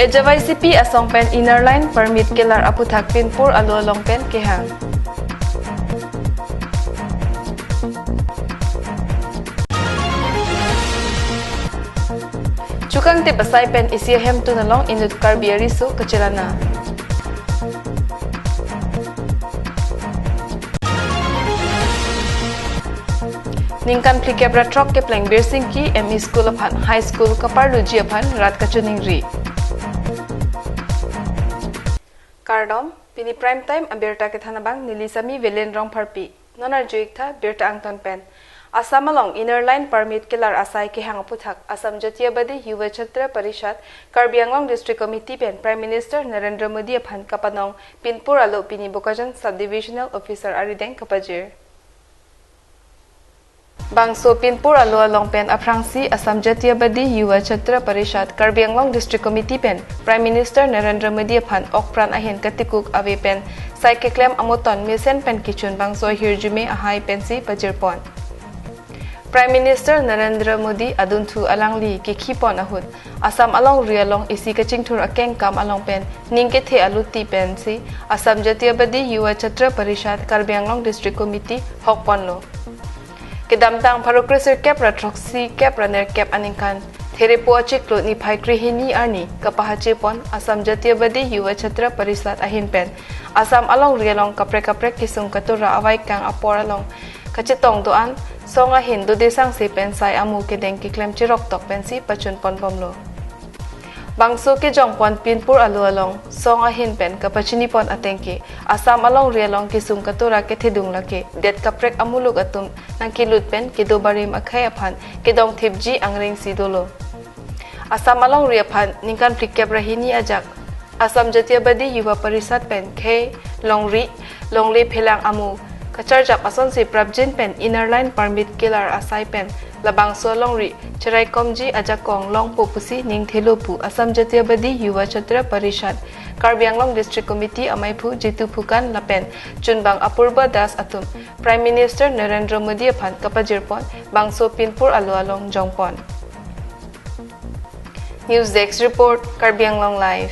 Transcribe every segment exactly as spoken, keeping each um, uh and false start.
H Y C P asong pen Inner Line Permit kelar aphuthak Pinpur alo along pen kehang. Chukangtip asai pen isi ahemtun along inut Karbi ariso kachelana. Ningkan phlikep ra throk kepleng Birsingki M E School aphan High School kaparluji aphan rat kachiningri. Kardom, pini Prime Time abirta kethan abang neli Sami Velen Rongpharpi. Non arju-ik tha birta angton pen. Assam along Inner Line Permit kelar asai kehang aphuthak Assam Jatiyabadi Yuva Chhatra Parishad, Karbi Anglong District Committee pen Prime Minister Narendra Modi aphan kapanong Pinpur alo pini Bokajan Sub-Divisional Officer arideng kapajir. Bangso Pinpur alo along pen aphrangsi Assam Jatiyabadi Yuva Chhatra Parishad, Karbi Anglong District Committee pen Prime Minister Narendra Modi aphan okpran ahin katikuk ave pen sai keklem amoton mesen pen kichun bangso ahirjume ahai pensi pajirpon. Prime Minister Narendra Modi adunthu alangli kekhipon ahut Assam alongri along isi kachingthur akengkam along pen ning kethe aluti pensi Assam Jatiyabadi Yuva Chhatra Parishad, Karbi Anglong District Committee hokponlo. Kedamtang pharo kresirkep ra throksi kep ra nerkep aningkan Therepo achiklo niphai krehini arni kapahachepon Assam Jatiyabadi Yuva Chhatra Parishad ahin pen Assam alongri along kaprek kaprek kesung katura avaikang apor along kachetong do-an song ahin dode sangse pen sai amu kedeng keklem chiroktok pensi pachunponbomlo. Bangso kejongpon Pinpur alo along song ahin pen kapachinipon ateng ke Assam alongri along kesung katura kethedung lake det kaprek amuluk atum nangkelut pen kedo barim akhei aphan kedongthipji angrengsi dolo. Assam alongri aphan ningkan phlikep ra hini ajak Assam Jatiyabadi Yuva Parishad pen khei, longri, longle phelang amu kacharjap asonsi prapjin pen Inner Line Permit kelar asai pen labangso alongri cheraikomji ajakong longpo pusi ningthelo pu Assam Jatiyabadi Yuva Chhatra Parishad, Karbi Anglong District Committee amaiphu Jitu Phukan lapen chunbang Apurba Das atum Prime Minister Narendra Modi aphan kapajirpon bangso Pinpur alo along jongpon. News Desk Report, Karbi Anglong Live.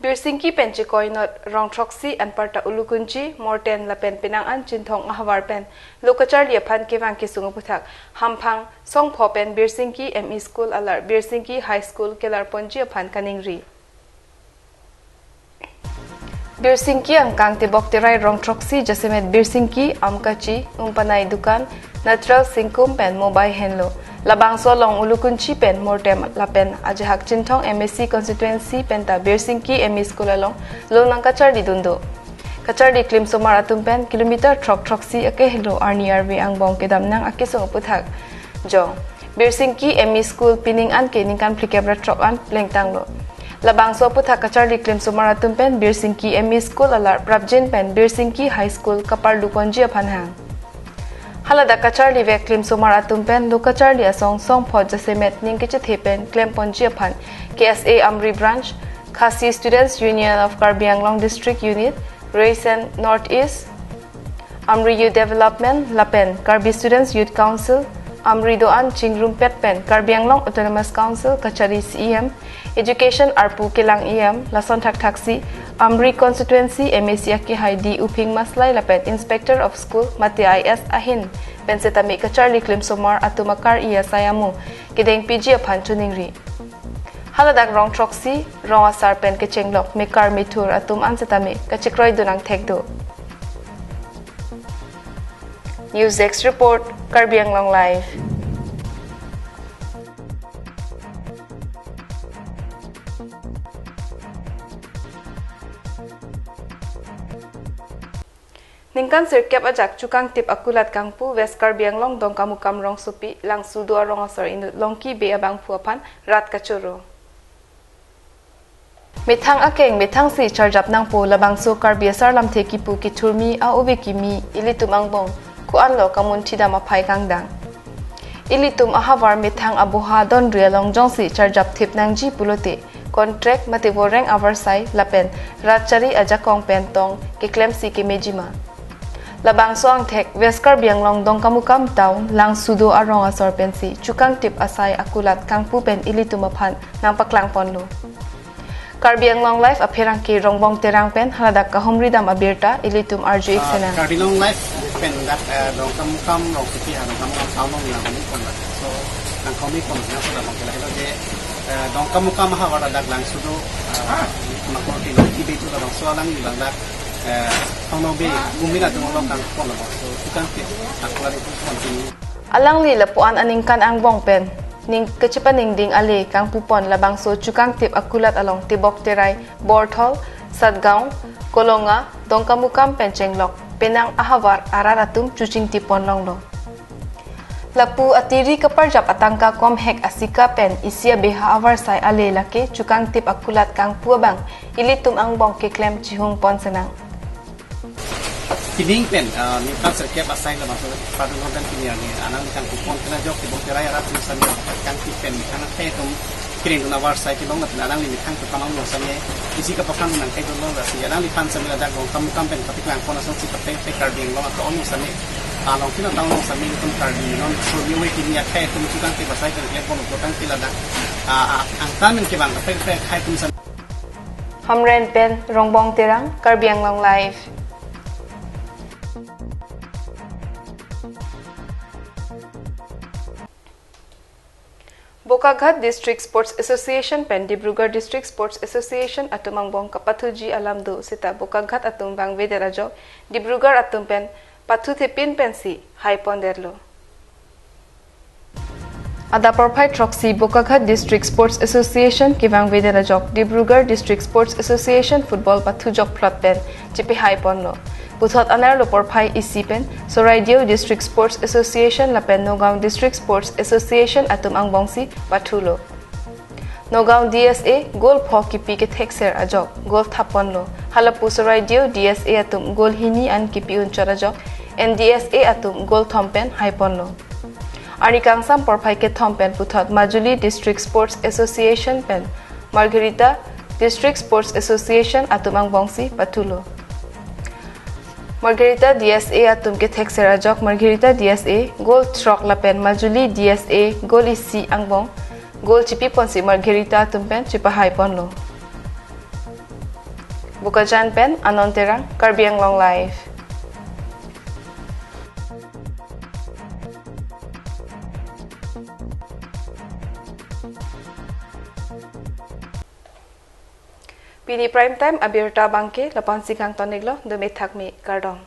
Birsingki pen chikoi not rong throksi anparta Ulukunchi, Morten lapen penang an Chinthong ahavar pen lo kacharli aphan kevang kesung aphuthak Hamphang Songpho pen Birsingki M E School alar Birsingki High School kelarponji aphan kaningri. Birsingki angkang tebok terai rong throksi jasemet Birsingki, Amkachi, Umpanai Dukan, Natural Singkum pen Mobai henlo. Labangso along Ulukunchi pen Mortem lapen ajahak Chinthong M A C constituency penta Birsingki M E School along lo nangkacharlidun do. Kacharli klimsomar atum pen kilometer throk throksi akehelo arni arve angbong kedam nang akesung aphuthak jong Birsingki M E School pining an ke ningkan phlikep ra throk an plengtanglo. Labangso aphuthak kacharli klimsomar atum pen Birsingki M E School alar prapjin pen Birsingki High School kaparluponji aphan hang. Haladak kacharli vek klimsomar atum pen lo kacharli asong Songpho jasemet ning kechethe pen klemponji aphan K S A Amri Branch, Khasi Students Union of Karbi Anglong District Unit, Raisen North East, Amri Youth Development lapen Karbi Students Youth Council, Amri do-an chingrumpet pen Karbi Anglong Autonomous Council kachari C E M, Education arpu kelang E M, lason thakthaksi Amri constituency M A C akehai D Uphing Maslai lapen Inspector of School mate I S ahin pen setame kacharli klimsomar atum akar-i asai amu kedengpiji aphan choningri. Haladak rong throksi rong asar pen kechenglok mekar methur atum an setame kachekroidun angthek do. News Desk Report, Karbi Anglong Live. Ningkan sirkep ajak chukangtip akulat kangpu West Karbi Anglong Dongkamukam rongsopi Langsudo arong asar inut Longki Bey abangphu aphan rat kachoro. Methang akeng methangsi charjap nangpo labangso Karbi asar lamthe kipu kithurmi a-ove kimi ilitum angbong ko-anlo kamunthidam aphai kangdang. Ilitum ahavar methang aboha donri along jongsi charjap thip nangji pulote contract mate voreng avarsai lapen rat chari ajakong pen tong keklemsi kemejima. Labangso angthek West Karbi Anglong Dongkamukam Town Langsudo arong asor pensi chukangtip asai akulat kangpu pen ilitum aphan nangpaklang ponlo. Karbi Anglong Live apherangke Rongbong Terang pen haladak kahumridam abirta ilitum arju-ik Ah, senang. Karbi Anglong Live pen dak, eh, Dongkamukam Rongsopi ha Dongkamukam Town along nangkami pon dak. So, nangkami pon na so dak mangkela helo je, eh, Dongkamukam ahavar dak Langsudo, eh, makmur tino kibe tu labangso alangli abang dak, eh, Thongnobe bumi la dong along kangpon labangso chukangtip akulat itu continue. Alangli lapu-an aningkan angbong pen ning kechepaningding ale kangpupon labangso chukangtip akulat along Tebok Terai, Borthol, Satgaon, Kolonga, Dongkamukam pen chenglok penang ahavar arat atum chuchingtipon longlo. Lapu atiri kaparjap atangka komhek asika pen isi abeha avarsai ale lake chukangtip akulat kangpu abang ilitum angbong keklem chihungpon senang. Pining pen, ah, ningkan sirkep asai labangso padun hontan pini arni anang ningkan kupon kena jok Tebok Terai arat atum sami kangtip pen ningkan akhai atum kiring dun avarsai kelong lapen anang ningkan ketamang lo sami isi kapaklang nangkai dun lo lasi alangliphan sami ladak Dongkamukam pen kapaklangpon asonsi kape pe Karbi Anglong ato ong sami along kina tang lo sami atum Karbi non so niwe pini akhai atum chukangtip asai pen klepon utang ti ladak, ah, ah, angtan pen kevang kape pe akhai atum sami. Hamren pen Rongbong Terang, Karbi Anglong Live. Bokaghat District Sports Association pen Dibrugarh District Sports Association atum angbong kapathuji alam do seta Bokaghat atum vangvedet ajok Dibrugarh atum pen pathuthepin pensi haipondetlo. Adap porphai throksi Bokaghat District Sports Association kevangvedet ajok Dibrugarh District Sports Association football pathujok phlot pen chepehaiponlo. Puthot anerlo porphai isi pen Soraideo District Sports Association lapen Nagaon District Sports Association atum angbongsi pathulo. Nagaon D S A goal pho kipi kethekser ajok goal thapponlo. Halapu Soraideo D S A atum goal hini an kipi unchot ajok N D S A atum goal thom pen haiponlo. Arni kangsam porphai kethom pen puthot Majuli District Sports Association pen Margherita District Sports Association atum angbongsi pathulo. Margherita D S A atum kethekser ajok Margherita D S A goal throk lapen Majuli D S A goal isi angbong goal chipiponsi Margherita atum pen chepahaiponlo. Bokajan pen Anon Terang, Karbi Anglong Live. Pini prime time abirta abangke lapu-ansi kangton-iklo, dome thakme, kardom.